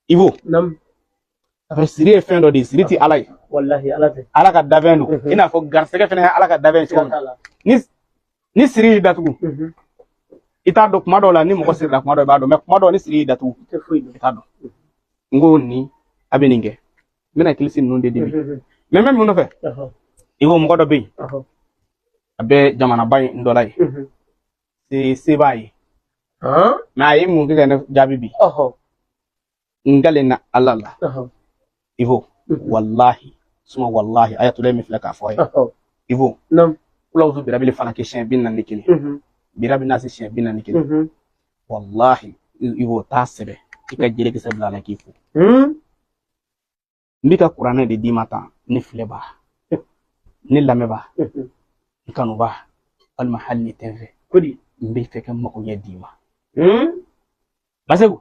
Ibo. Nam. Siri ye fɛn dɔ de ye, siri tɛ Ala ye. Wallahi Ala tɛ. Ala ka danfɛn don. I n'a fɔ garisɛgɛ fana ye Ala ka danfɛn cogo min na. Ni siri y'i datugu, i t'a dɔn. Kuma dɔw la, ni mɔgɔ sirila, kuma dɔw i b'a dɔn, mais kuma dɔw ni siri y'i datugu, I tɛ foyi dɔn. I t'a dɔn. N ko nin a bɛ nin kɛ, n bɛna kilisi ninnu de di bi, mais n bɛ mun nɔfɛ? I ko mɔgɔ dɔ bɛ yen, a bɛ jamanaba in dɔ la yen, se b'a ye, mais a ye mun kɛ ka ne jaabi bi? N na Ala la, Ibo, walahi suma walahi, ayatollah min filɛ k'a fɔ a ye, Ibo, kulawuzu birabili falaki siɲɛ 41, birabi nasi siɲɛ 41, walahi Ibo, t'a sɛbɛ i ka jelikisɛ bila a la k'i fo. N bɛ ka kuranɛ de d'i ma tan. Ne filɛbaa, ne lamɛnbaa, n kanubaa, walima hali ni tɛ n fɛ, n bɛ fɛ ka mago ɲɛ d'i ma. Baseku,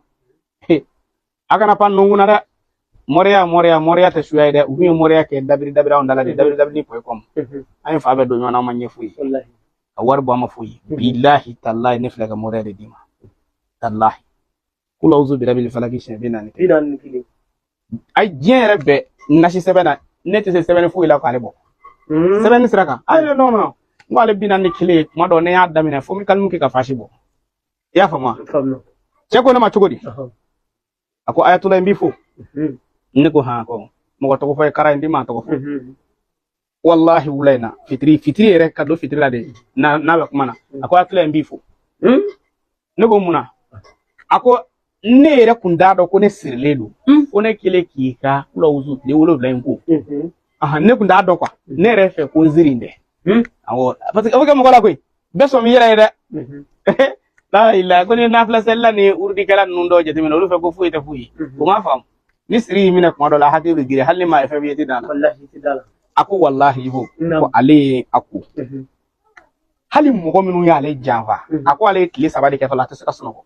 a kana pan ninnu kunna dɛ. Moriya, moriya, moriya tɛ suya ye dɛ. U kun ye moriya kɛ dabiri dabiri anw da la de, dabiri dabiri point com. An ye fa bɛɛ don ɲɔgɔn na, an ma ɲɛ foyi ye, ka wari bɔ, an ma foyi ye. Bilahi talahi, ne filɛ ka moriya de d'i ma. Talahi, kulawuzu birabili falaki siɲɛ 41. 41. Ayi, diɲɛ yɛrɛ bɛɛ nasi sɛbɛn na, ne tɛ se sɛbɛnni foyi la k'ale bɔ sɛbɛnni sira kan. Ayi, non non, n ko ale 41, kuma dɔ ne y'a daminɛ fo n bɛ kalimu kɛ ka fasi bɔ. I y'a faamu wa? Cɛ ko ne ma cogo di? A ko ayatollah, n b'i fo. Ne ko han, ko mɔgɔ tɔgɔ fɔ ye kara ye, n tɛ maa tɔgɔ fɔ. Walahi, wula in na, fitiri fitiri yɛrɛ ka don fitiri la de, n'a bɛ kuma na, a ko ayatollah, n b'i fo. Ne ko mun na? A ko ne yɛrɛ kun t'a dɔn ko ne sirilen don, fo ne kɛlen k'i ka kulawuzu tile 7 in ko. Ne kun t'a dɔn quoi, ne yɛrɛ fɛ ko n siri dɛ. Awɔ, parce que a bɛ kɛ mɔgɔ la koyi, bɛɛ sɔn b'i yɛrɛ ye dɛ. La ilaha, ko ni nafila selila ni urudikɛla ninnu dɔw jateminɛ, olu fɛ ko foyi tɛ foyi ye. O m'a faamu. Ni siri y'i minɛ kuma dɔ la, hakili bɛ girin, hali ni maa ye fɛn f'i ye, i tɛ da la. A ko walahi Ibo, ko ale ye a ko hali mɔgɔ minnu y'ale janfa, a ko ale ye tile 3 de kɛ fɔlɔ, a tɛ se ka sunɔgɔ.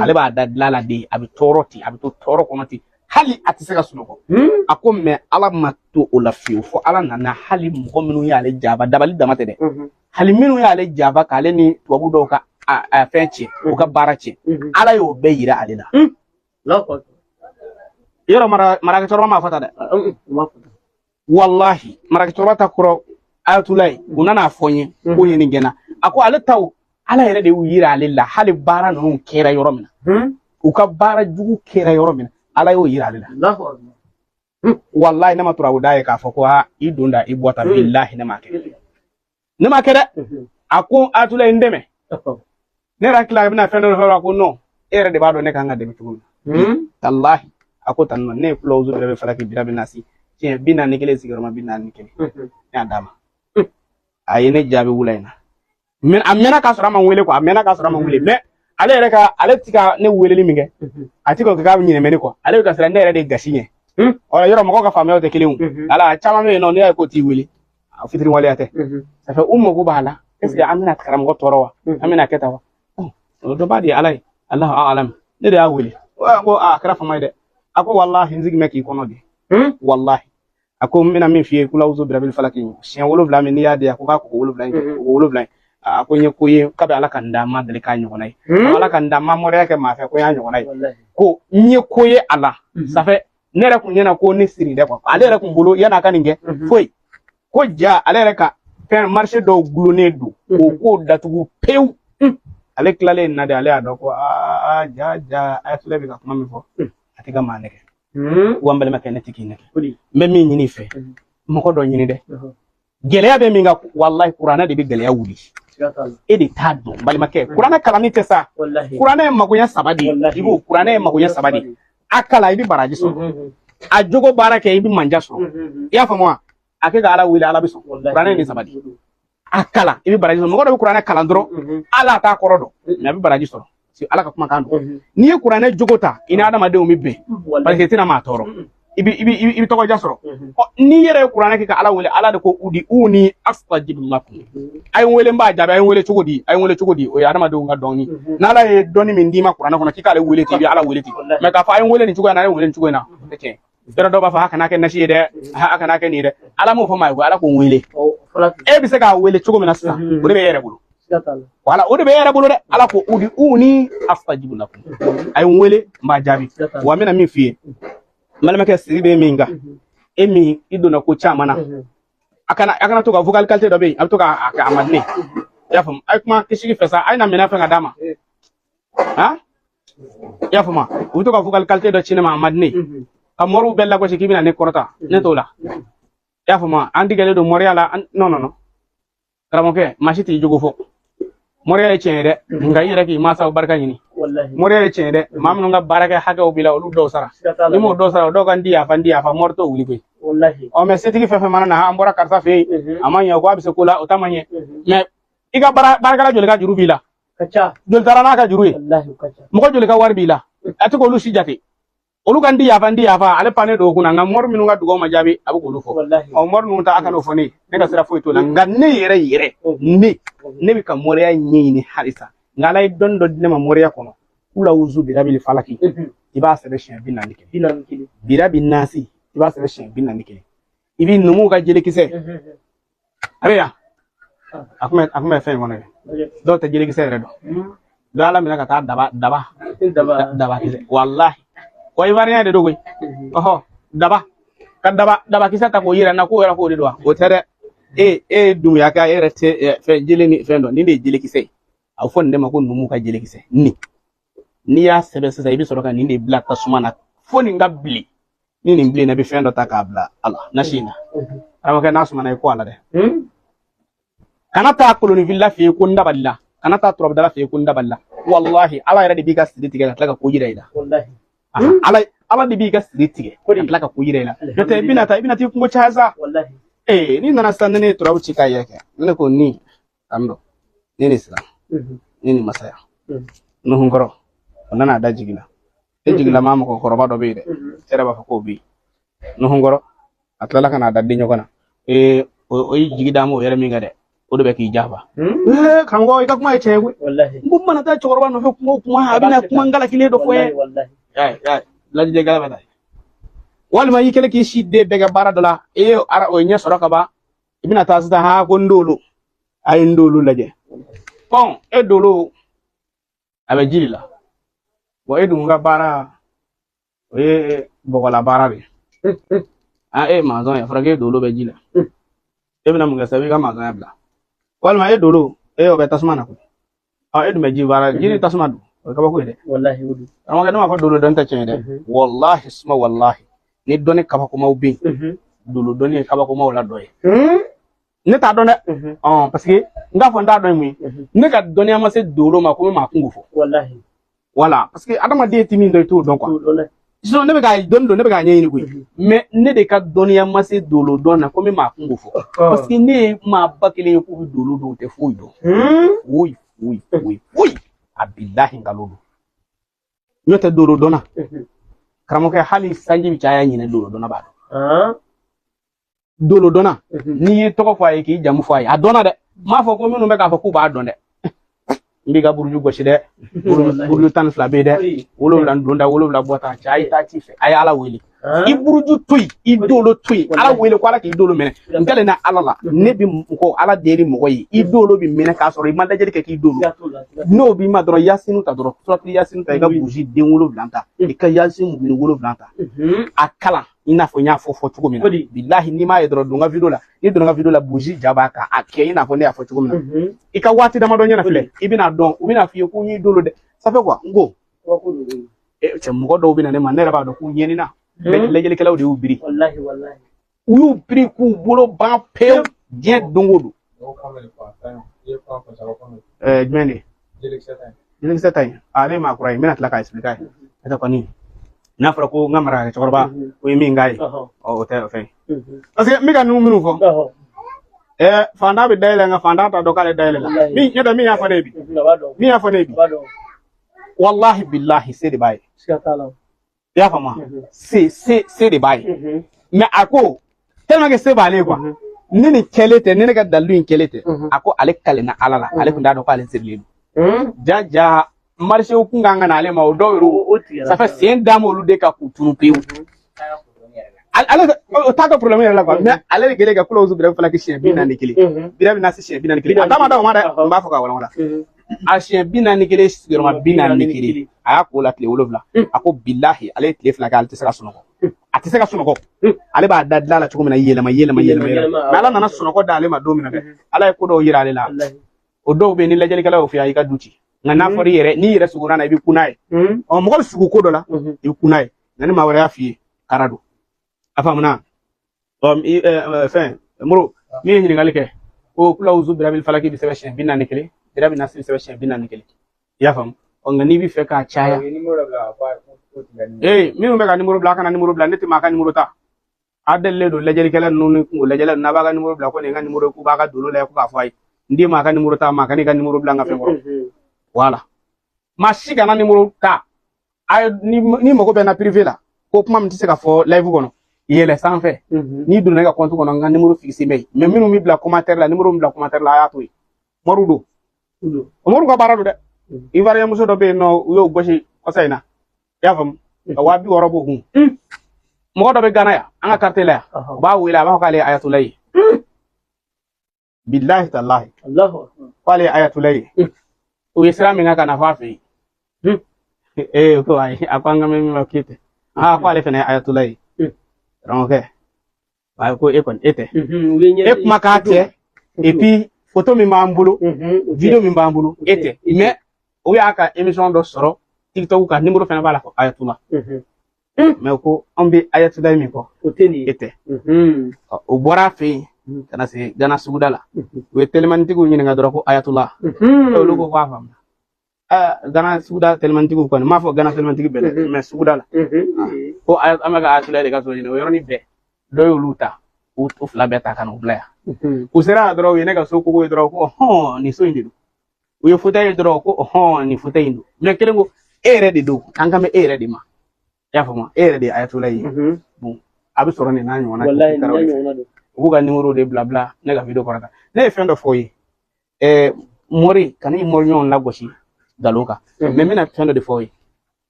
Ale b'a da dilan la de, a bɛ tɔɔrɔ ten, a bɛ to tɔɔrɔ kɔnɔ ten, hali a tɛ se ka sunɔgɔ. A ko mais Ala ma to o la fiyewu, fo Ala nana hali mɔgɔ minnu y'ale janfa, dabali dama tɛ dɛ, hali minnu y'ale janfa k'ale ni tubabu dɔw ka a fɛn tiɲɛ, u ka baara tiɲɛ, Ala y'o bɛɛ yira ale la. Yɔrɔ marakɛ cɛkɔrɔba m'a fɔ tan dɛ. Walahi, marakɛ cɛkɔrɔba ta kɔrɔ ayatollah, u nana fɔ n ye ko ye nin gɛnna. A ko ale taw, Ala yɛrɛ de y'u yira ale la, hali baara ninnu kɛra yɔrɔ min na, u ka baara jugu kɛra yɔrɔ min na, Ala y'o yira ale la. Walahi, ne ma turabu da ye k'a fɔ ko aa i don da i bɔ ta. Bilahi, ne m'a kɛ, ne m'a kɛ dɛ. A ko ayatollah, n dɛmɛ. Ne yɛrɛ hakili la a bɛna fɛn dɔ fɔ. A ko non, e yɛrɛ de b'a dɔn ne kan ka dɛmɛ cogo min na. Talahi, a ko tan nɔ, ne ye kulawuzu yɛrɛ bɛ falaki birabi nasi tiɲɛ 41, sigiyɔrɔma 41, ne y'a d'a ma. A ye ne jaabi wula in na, mais a mɛnna k'a sɔrɔ a ma n wele quoi, a mɛnna k'a sɔrɔ a ma n wele, mais ale yɛrɛ ka, ale ti ka ne weleli min kɛ, a ti k'o kɛ k'a bɛ ɲinɛ ne kɔ, ale bɛ ka siran ne yɛrɛ de gasi ɲɛ. Ɔ yɔrɔ mɔgɔw ka faamuyaw tɛ kelen ye. Ala caman bɛ yen nɔ, n'i y'a ye k'o t'i wele, a fitiri waleya tɛ. Ça fait u mago b'a la, est ce que an bɛna karamɔgɔ tɔɔrɔ wa, an bɛna kɛ tan wa? O dɔ b'a di Ala ye, Alahu alam. Ne de y'a wele ko a kɛra fama ye dɛ. A ko walahi, n sigi bɛ k'i kɔnɔ de. Walahi, a ko n bɛna min f'i ye, kulawuzu birabili falaki siɲɛ 7 min n'i y'a di, a ko k'a ko 7 in kɛ, ko 7 in. A ko n ye ko ye kabi Ala ka n da, ma deli k'a ɲɔgɔnna ye. Ala ka n da, ma moriya kɛ maa fɛ ko n y'a ɲɔgɔnna ye, ko n ye ko ye a la. Ça fait ne yɛrɛ kun ɲɛna ko ne siri dɛ quoi, ale yɛrɛ kun bolo yan'a ka nin kɛ foyi ko ja, ale yɛrɛ ka fɛn marché dɔw gulonnen don k'o ko datugu pewu. Ale tilalen na de, ale y'a dɔn ko aa ja ja, ayatollah bɛ ka kuma min fɔ, a tɛ ka maa nɛgɛ. Wa n balimakɛ, ne tɛ k'i nɛgɛ, n bɛ min ɲini i fɛ, mɔgɔ dɔ ɲini dɛ. Gɛlɛya bɛ min kan, walahi, kuranɛ de bɛ gɛlɛya wuli. E de t'a dɔn, balimakɛ, kuranɛ kalanni tɛ sa. Kuranɛ ye magoɲɛ 3 de ye. I b'o kuranɛ ye magoɲɛ 3 de ye. A kalan, i bɛ baraji sɔrɔ. A jogo baara kɛ, i bɛ manja sɔrɔ. I y'a faamu wa? A kɛ ka Ala wele, Ala bɛ sɔn. Kuranɛ ye nin 3 de ye. A kalan, i bɛ baraji sɔrɔ. Mɔgɔ dɔ bɛ kuranɛ kalan dɔrɔn, Ala t'a kɔrɔ dɔn, mais a bɛ baraji sɔrɔ. Ala ka kumakan don. N'i ye kuranɛ jogo ta, i ni adamadenw bɛ bɛn, parce que i tɛna maa tɔɔrɔ, i bɛ tɔgɔja sɔrɔ. N'i yɛrɛ ye kuranɛ kɛ ka Ala wele, Ala de ko udi uni astajib lakum, a ye n wele, n b'a jaabi. A ye n wele cogo di? A ye n wele cogo di? O ye adamadenw ka dɔnni. N'Ala ye dɔnni min d'i ma kuranɛ kɔnɔ, k'i k'ale wele ten, i bɛ Ala wele ten. Mais k'a fɔ a ye n wele nin cogo in na, a ye n wele nin cogo in na, o tɛ tiɲɛ. Yɔrɔ dɔw b'a fɔ a kana kɛ nasi ye dɛ, a kana kɛ nin ye dɛ. Ala m'o fɔ maa ye ko Ala k'o wele. E bɛ se k'a wele cogo min na sisan, o de bɛ e yɛrɛ bolo. Wala o de bɛ e yɛrɛ bolo dɛ. Ala ko uduuni astajibu lakum, a ye n wele, n b'a jaabi. Wa n bɛna min f'i ye, n balimakɛ, siri bɛ min kan, e min i donna ko caman na, a kana to ka vocal qualité dɔ bɛ yen, a bɛ to ka a man di ne ye. I y'a faamu? A ye kuma kisigi fɛ sa, a ye na minɛn fɛn ka d'a ma. Han, i y'a faamu? U bɛ to ka vocal qualité dɔ ci ne ma, a man di ne ye. Ka moriw bɛɛ lagosi k'i bɛna ne kɔrɔta, ne t'o la. I y'a faamu? An digɛlen don moriya la. Non, non, non, karamɔgɔkɛ, maa si t'i jogo fɔ. Moriya ye tiɲɛ ye dɛ, nka i yɛrɛ k'i mansaw barika ɲini. Moriya ye tiɲɛ ye dɛ, maa minnu ka baarakɛ hakɛw b'i la, olu dɔw sara. N'i m'o dɔw sara, o dɔw ka n di yafa, n di yafa, mori t'o wuli koyi. Ɔ, mɛ setigi fɛn fɛn mana na, an bɔra karisa fɛ yen, a ma ɲɛ, ko a bɛ se ko la, o ta ma ɲɛ. Mɛ i ka baarakɛla joli ka juru b'i la? Joli taara n'a ka juru ye? Mɔgɔ joli ka wari b'i la? A tɛ k'olu si jate. Olu ka n di yafa, n di yafa, ale pannen don o kunna. Nka mori minnu ka dugawu ma jaabi, a bɛ k'olu fɔ. Ɔ, mori ninnu ta, a kan'o fɔ ne ye, ne ka sira foyi t'o la. Nka ne yɛrɛ yɛrɛ, ne bɛ ka moriya ɲɛɲini halisa. Nka Ala ye dɔnni dɔ di ne ma moriya kɔnɔ. Kula wuzu birabili falaki, i b'a sɛbɛn siɲɛ 41. Birabi nasi, i b'a sɛbɛn siɲɛ 41. I bɛ numuw ka jelikisɛ, a bɛ yan, a kun bɛ fɛn in kɔnɔ yen. Dɔw tɛ jelikisɛ yɛrɛ dɔn. Dɔ ala minɛ ka taa daba daba daba kisɛ. Walahi, wa ivoirien de don koyi. Ɔhɔ, daba ka daba dabakisɛ ta k'o yira n na k'o yɛrɛ k'o de don wa? O tɛ dɛ. E ye dumuya kɛ, e yɛrɛ tɛ fɛn jeli ni fɛn dɔn. Nin de ye jelikisɛ ye, a bɛ fɔ nin de ma ko numu ka jelikisɛ. Nin, n'i y'a sɛbɛn sisan, i bɛ sɔrɔ ka nin de bila tasuma na fo nin ka bilen. Ni nin bilenna, i bɛ fɛn dɔ ta k'a bila a la nasi in na. Karamɔgɔkɛ, n'a sumana, i ko a la dɛ. Kana taa kolonifilila fɛ yen ko n dabalila, kana taa turabudala fɛ yen ko n dabalila. Walahi, Ala yɛrɛ de b'i ka siri tigɛ ka tila ka ko yira i la. Ala de b'i ka siri tigɛ ka tila ka ko yira i la. N'o tɛ, i bɛna t'i kungo caya sa. Ee, n'i nana sisan, ni ne ye turabu ci k'a yɛrɛ kɛ, ne ko ni tan dɔ ne ni siran ne ni masaya nuhun kɔrɔ, o nana da jigi la. E jigilama mɔgɔkɔrɔba dɔ bɛ yen dɛ, e yɛrɛ b'a fɔ k'o bɛ yen. Nuhun kɔrɔ, a tilala ka n'a da den ɲɔgɔn na. Ee, o ye jigi d'a ma o yɛrɛ min kɛ dɛ, o de bɛ k'i jafa. Ee, karamɔgɔ, i ka kuma ye tiɲɛ ye koyi. N ko n mana taa cɛkɔrɔba nɔfɛ kuma o kuma, a bɛna kuma ngalakelen dɔ fɔ n ye. Lajɛlikɛla bɛ taa, walima i kɛlen k'i si den bɛɛ kɛ baara dɔ la, e ye o ɲɛ sɔrɔ ka ban, i bɛna taa sisan, ha, ko n d'olu, a ye n d'olu lajɛ. Bɔn, e dolo a bɛ ji de la. Bɔn, e dun ka baara o ye bɔgɔla baara de ye. Ah, e ye maçon ye, a fɔra k'e dolo bɛ ji la, e bɛna mun kɛ sisan? I b'i ka maçon ya bila, walima e dolo e o bɛ tasuma na koyi. Ah, e dun bɛ ji baara, ji ni tasuma dun, o ye kabako ye dɛ. Wallahi, o don. Karamɔgɔkɛ, ne m'a fɔ dolo dɔnni tɛ tiɲɛ ye dɛ. Wallahi suma wallahi, ni dɔnni kabakomaw bɛ yen, dolo dɔnni ye kabakomaw la dɔ ye. Ne t'a dɔn dɛ. Ɔn, parce que n k'a fɔ n t'a dɔn ye mun ye? Ne ka dɔnniya ma se dolo ma ko n bɛ maa kungo fɔ. Wala, parce que adamaden ti min dɔn, i t'o dɔn quoi. Sinon ne bɛ ka dɔnni don, ne bɛ k'a ɲɛɲini koyi. Mais ne de ka dɔnniya ma se dolo dɔn na ko n bɛ maa kungo fɔ, parce que ne ye maa ba kelen ye k'u bɛ dolo dɔn, u tɛ foyi dɔn. Foyi foyi foyi foyi, a bilahi, nkalon don. N'o tɛ, dolo dɔnna, karamɔgɔkɛ, hali sanji bɛ caya ɲinɛ, dolo dɔnna b'a dɔn. Dolo dɔnna, n'i ye tɔgɔ fɔ a ye, k'i jamu fɔ a ye, a dɔnna dɛ. N m'a fɔ ko minnu bɛ k'a fɔ k'u b'a dɔn dɛ. N b'i ka buruju gosi dɛ. Buruju 12 bɛ yen dɛ, 7 donda, 7 bɔta. Cɛ, a ye taa ci fɛ, a ye Ala wele, i buruju to yen, i dolo to yen, Ala wele ko Ala k'i dolo minɛ. N kalenna Ala la, ne bɛ mɔgɔ Ala deli mɔgɔ ye, i dolo bɛ minɛ k'a sɔrɔ i ma lajɛli kɛ k'i dolo. N'o b'i ma dɔrɔn, yasinu ta dɔrɔn, suratu yasinu ta, i ka buruji den 7 ta, i ka yasin muguni 7 ta, a kalan i n'a fɔ n y'a fɔ cogo min na. Bilahi, n'i m'a ye dɔrɔn, don n ka video la. N'i donna n ka video la, buruji ja b'a kan, a kɛ i n'a fɔ ne y'a fɔ cogo min na. I ka waati damadɔ ɲɛna filɛ, i bɛna dɔn, u bɛna f'i ye ko n y'i dolo dɛ. Ça fait quoi? N ko cɛ, mɔgɔ dɔw bɛ na ne ma, ne yɛrɛ b'a dɔn k'u ɲɛnina, lajɛlikɛlaw de y'u biri. U y'u biri k'u bolo ban pewu diɲɛ don o don. Jumɛn de? Jelikisɛ ta in, ale ye maa kura ye, n bɛna tila k'a expliquer a ye. Ne tɛ kɔni n'a fɔra ko n ka mara cɛkɔrɔba o ye min k'a ye, o tɛ o fɛn, parce que n bɛ ka ninnu minnu fɔ, fantan bɛ dayɛlɛ, nka fantan t'a dɔn k'ale dayɛlɛ la. Min ɲɛ tɛ, min y'a fɔ ne ye bi, min y'a fɔ ne ye bi, wallahi billahi, se de b'a ye. I y'a faamu? Se de b'a ye. Mais a ko tellement que se b'ale ye quoi, ni nin kɛlen tɛ, ni ne ka dalilu in kɛlen tɛ, a ko ale kalenna Ala la, ale tun t'a dɔn k'ale sirilen don. Ja ja, marché kun kan ka na ale ma, o dɔw yɛrɛ, ça fait sen d'a ma olu de kan k'u tunu pewu. Ale o t'a ka problème yɛrɛ la quoi, mais ale de kɛlen ka kul awuzu birabi falaki siɲɛ 41, birabi nasi siɲɛ 41. A dama da o ma dɛ, n b'a fɔ k'a walawala. A siɲɛ 41, sigiyɔrɔma 41, a y'a ko la tile 7. A ko bilahi, ale ye tile 2 kɛ, ale tɛ se ka sunɔgɔ, a tɛ se ka sunɔgɔ. Ale b'a da dilan la cogo min na, yɛlɛma yɛlɛma yɛlɛma yɛlɛma. Mais Ala nana sunɔgɔ d'ale ma don min na dɛ, Ala ye ko dɔw yira ale la. O dɔw bɛ yen, ni lajɛlikɛla y'o f'i ye, i ka du ci. Nka n'a fɔra i yɛrɛ, n'i yɛrɛ sugora na, i bɛ kun n'a ye. Ɔ, mɔgɔ bɛ sugo ko dɔ la, i bɛ kun n'a ye. Nka ni maa wɛrɛ y'a f'i ye, kara don. A faamuna? Ɔ, fɛn moro min ye ɲininkali kɛ, ko kul awuzu birabil falaki bɛ sɛbɛn siɲɛ 41, birabi nasi bɛ sɛbɛn siɲɛ 41. I y'a faamu? Ɔ, nka n'i bɛ fɛ k'a caya, ee, minnu bɛ ka nimoro bila, a kana nimoro bila. Ne tɛ maa ka nimoro ta. A delilen don lajɛlikɛla ninnu ni kungo lajɛla ninnu, n'a b'a ka nimoro bila ko nin ye n ka nimoro ye, k'u b'a ka dolo lajɛ ko k'a fɔ a ye. N den maa ka nimoro ta, maa ka n'i ka nimoro bila n ka fɛn kɔrɔ. Voilà, maa si kana nimoro ta. A ye ni mago bɛ n na privé la, ko kuma min tɛ se ka fɔ live kɔnɔ, yɛlɛ sanfɛ. N'i donna ne ka compte kɔnɔ, n ka nimoro fixé bɛ yen. Mais minnu bɛ bila commentaire la, nimoro min bila commentaire la, a y'a to yen. Moriw don, moriw ka baara don dɛ. Ivoirien muso dɔ bɛ yen nɔ, u y'o gosi kɔsa in na, i y'a faamu, ka 60.000 b'o kun. Mɔgɔ dɔ bɛ Gana yan, an ka quartier la yan, u b'a wele, a b'a fɔ k'ale ye ayatollah ye. Bilahi talahi, k'ale ye ayatollah ye. U ye sira min kan ka na fɔ a fɛ yen, ee, ko ayi, a ko an ka mɛn min ma k'e tɛ. Aa, ko ale fana ye ayatollah ye. Karamɔgɔkɛ, ayi, ko e kɔni e tɛ e kuma k'a tɛ. Et puis photo min b'an bolo, vidéo min b'an bolo, e tɛ. Mais o y'a ka émission dɔ sɔrɔ TikTok kan, numéro fana b'a la ko ayatollah. Mais ko an bɛ ayatollah min kɔ, o tɛ nin e tɛ. O bɔra a fɛ yen ka na se Gana suguda la, u ye telimanitigiw ɲininka dɔrɔn ko ayatollah. Olu ko k'a faamuya. Gana suguda telimanitigiw kɔni, n m'a fɔ Gana telimantigi bɛɛ dɛ, mais suguda la, ko an bɛ ka ayatollah de ka so ɲini. O yɔrɔnin bɛɛ, dɔ y'olu ta, u fila bɛɛ ta ka n'u bila yan. U sera yan dɔrɔn, u ye ne ka so kogo ye dɔrɔn, ko ɔhɔn, nin so in de don. U ye fauteuil ye dɔrɔn, ko ɔhɔn, nin fauteuil in don. Mais kelen ko e yɛrɛ de don, an kan bɛ e yɛrɛ de ma. I y'a faamu? E yɛrɛ de ye ayatollah ye. Bon, a bɛ sɔrɔ nin n'a ɲɔgɔnna. U b'u ka nimoro de bila bila ne ka vidéo kɔrɔ. Ne ye fɛn dɔ fɔ ye, ɛɛ, mori kana i mori ɲɔgɔn lagosi nkalon kan. Mais n bɛna fɛn dɔ de fɔ ye: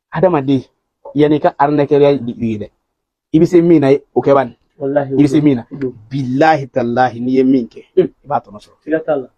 adamaden, yanni i ka arnaqueur ye dɛ, i bɛ se min na, o kɛ bani. I bɛ se min na, bilahi talahi, n'i ye min kɛ, i b'a tɔnɔ sɔrɔ.